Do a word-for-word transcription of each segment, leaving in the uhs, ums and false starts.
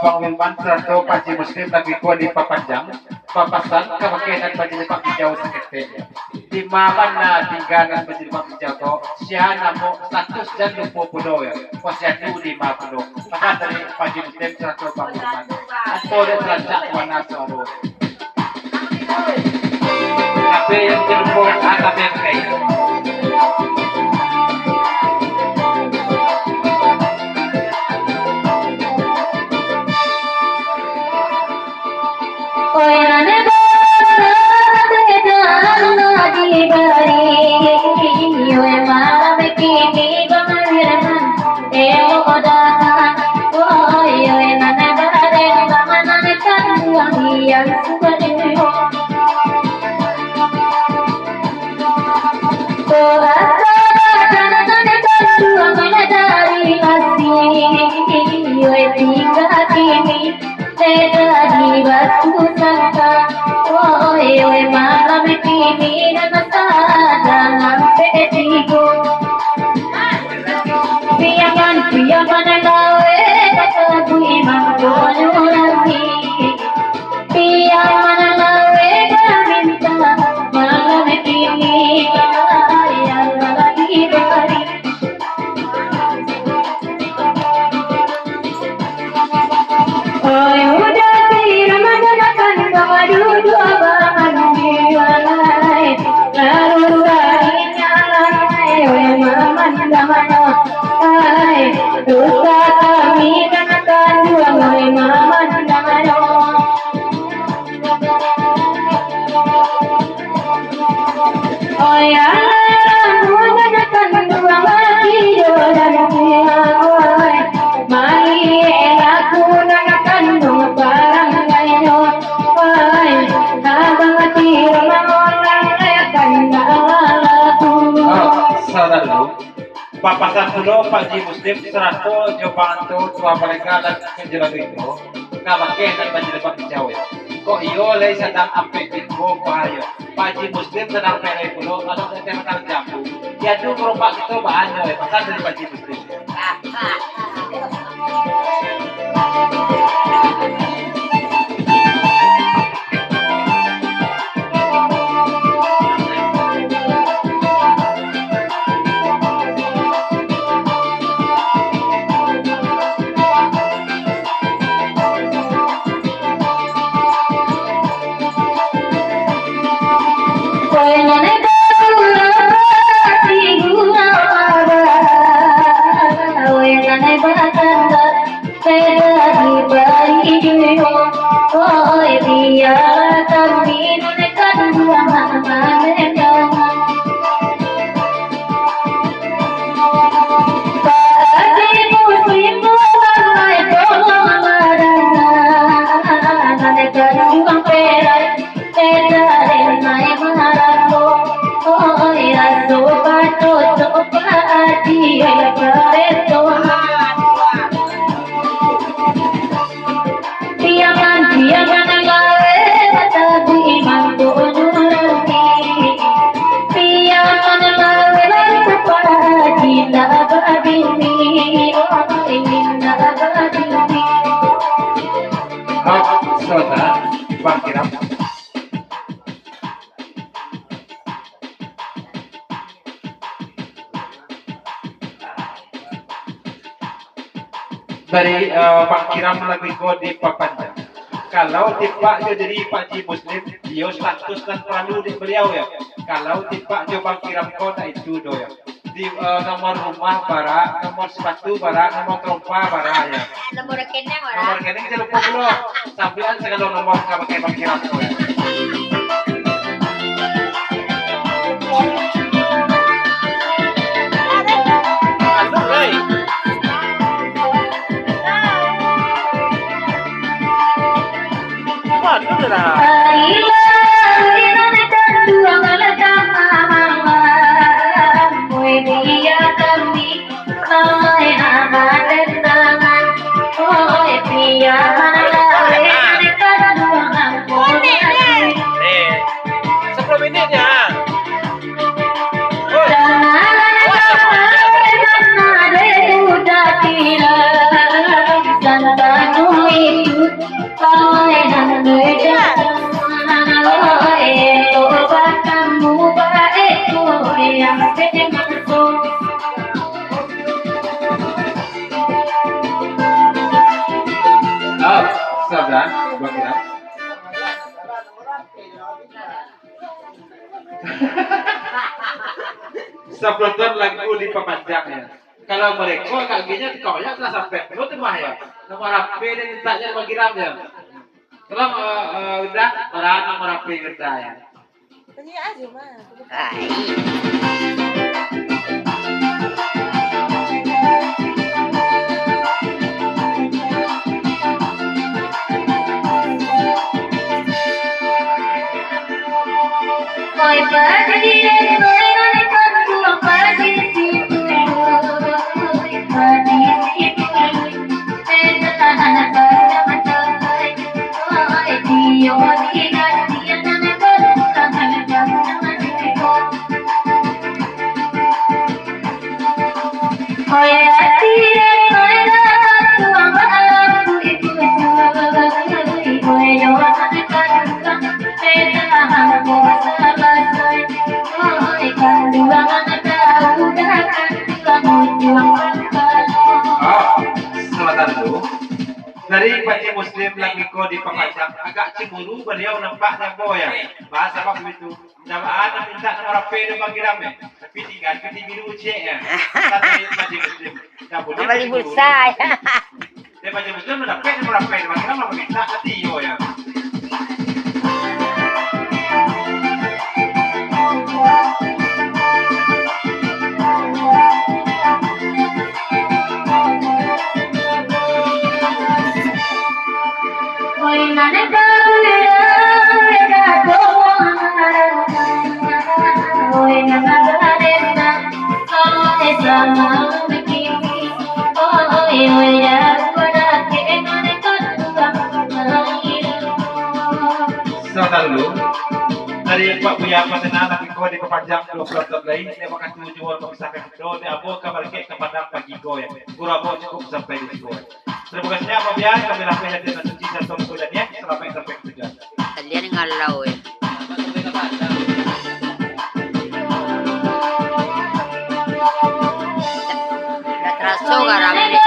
Bang Wilman sarato Pak Haji Muslim nan iko dipapanjang, bapasan kabake nan bajilbab ijau saketek. Di ma bana tingga nan bajilbab ijau ko? Sia namo, status jan lupo pulo yo. Posyandu di ma pulo? Pasan dari Pak Haji Muslim sarato Bang Wilman. Anto dek tarancak ka bana suaro. Tapi yang terlupa, ah, tapi yang terkait. Oi, nane bana, tedana dibari, oi, malam kini bangirman. Oi, oi, nan bareng bamanan kanduang yang suka dulu. Oi, asa badan nan kanduang dari masih, oi, tinggal kini, oi, jadi batu sangka. Oi, oi, malam kini nan sadang ampek tigo. Piaman, piaman lawe, batabuih mangkonyo rami. Piaman lawe, baminta malam kini, yang lagi bari. Oi, udah si Ramadan akan bawa duduk abang di balai. Lalu sarinya alai, oi, mamandang mano. Ai, dosa kami nan kanduang, oi, mamandang mano. Oi, alah, mudah kanduang bagi dosa, oi. Mai, eh, aku nan kanduang barang lain, oi. Abang hati mangoleh, eh, kanduang aku. Ah, saudara. Bapasan pulo Pak Haji Muslim sarato jo Bang Anto tuah balengga nan ka jilbab iko, kabake nan bajilbab ijau yo. Kok iyo lai sadang ampek tigo pahayo. Pak Haji Muslim sadang pereh pulo, kalau tete matang jambu. Diadu karopak kito baanyo yo, pasan dari Pak Haji Muslim. Piaman, piaman lawe, batabuih mangkonyo rami. Piaman lawe, lalu paji lah babini, oi, lah babini. Hak saudara, Bang Kiram. Dari, eh, Bang Kiram lagu iko dipapanjang. Kalau tipak jo diri Pak Haji Muslim, iyo status nan paralu dek baliau yo. Kalau tipak jo Bang Kiram ko ndak itu doh yo. Di, eh, nomor rumah bara, nomor sepatu bara, nomor trompa bara yo. Nomor rekening bara. Nomor rekening jan lupo pulo. Sambilan sagalo nomor ka pakai Bang Kiram ko yo. Eh, sepuluh menit ya. Oi. Oh, sabar, Bang Kiram. Sabananyo lagu dipapanjang, ya. Kalau mereka agak gini, kau yang lah sampai penuh tu mah, ya. Nomor H P dia minta je Bang Kiram, ya. Tolong, eh, eh, udah, orang nomor H P kita, ya. Tanya aja, mah. Ai. Oi, padi, oi, oi, padi, oi, padi, oi, padi, oi, padi. Ah, sabananyo. Dari Pak Haji Muslim lagu iko dipapanjang, agak cemburu baliau nampak dek ambo, ya. Bah, sabab itu. Ndak baa nak minta nomor H P dek Bang Kiram, ya. Tapi tingga piti biru ciek, ya. Santai, Pak Haji Muslim. Ndak buliah cemburu. Bali pulsa, ya. Dek Pak Haji Muslim lah dapek nomor H P dek Bang Kiram, lah minta hati yo, ya. Sabananyo, dari Pak Buya Patena, lagu iko dipapanjang duo puluah tahun lai, dek wakatu juo bapisahkan kito, dek ambo ka barangkek ka Padang pagi ko, ya. Guru ambo cukup sampai di siko. Tarimo kasih, Pak Buya, kami lapeh hati nan suci, sarato muko janiah, salamaik sampai ka tujuan. Kalian ngalau, eh. Dah taraso garam ni.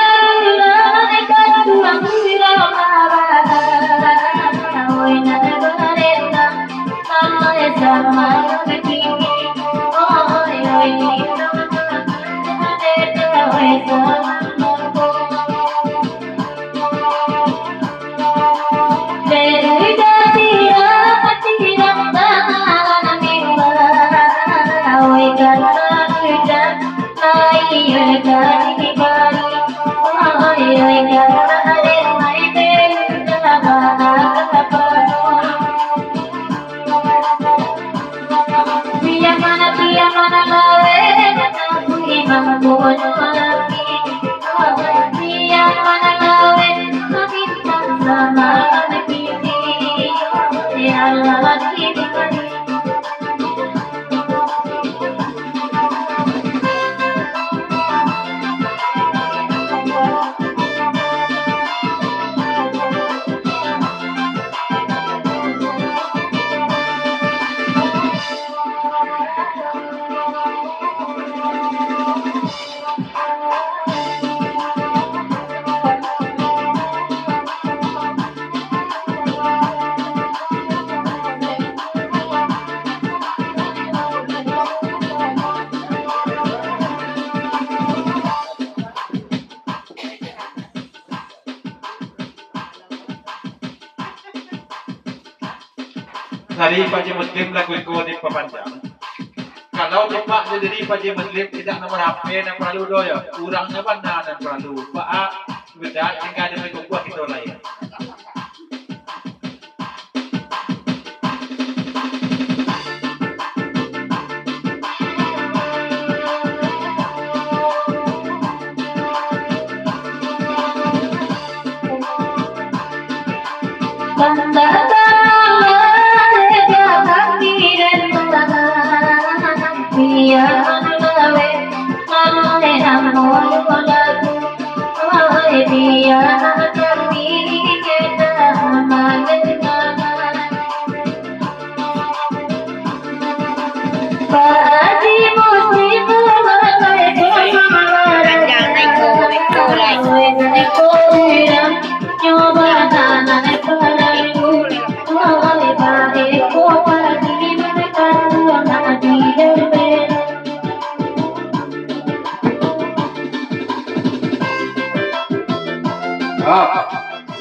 Dari Pak Haji Muslim lagu iko dipapanjang. Kalau dipak jo diri Pak Haji Muslim, indak nomor H P nan paralu doh, yo. Urangnyo bana nan paralu. Pak, sudah tingga di rumah kito lai.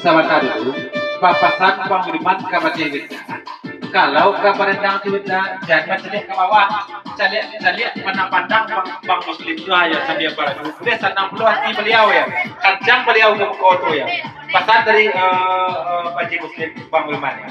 Sabanta dulu, bapasan Bang Budiman ka Baceh Bintang. Kalau ka barandang tu, jan bacaliak ka bawah. Caliak, caliak pandang-pandang Bang, Bang Muslim tu, ha, yo, sambia balagu. Buliah sanang pulo ati baliau, yo. Kancang baliau ka muko tu, yo. Pasan dari, eh, eh, Pak Haji Muslim, Bang Budiman, yo.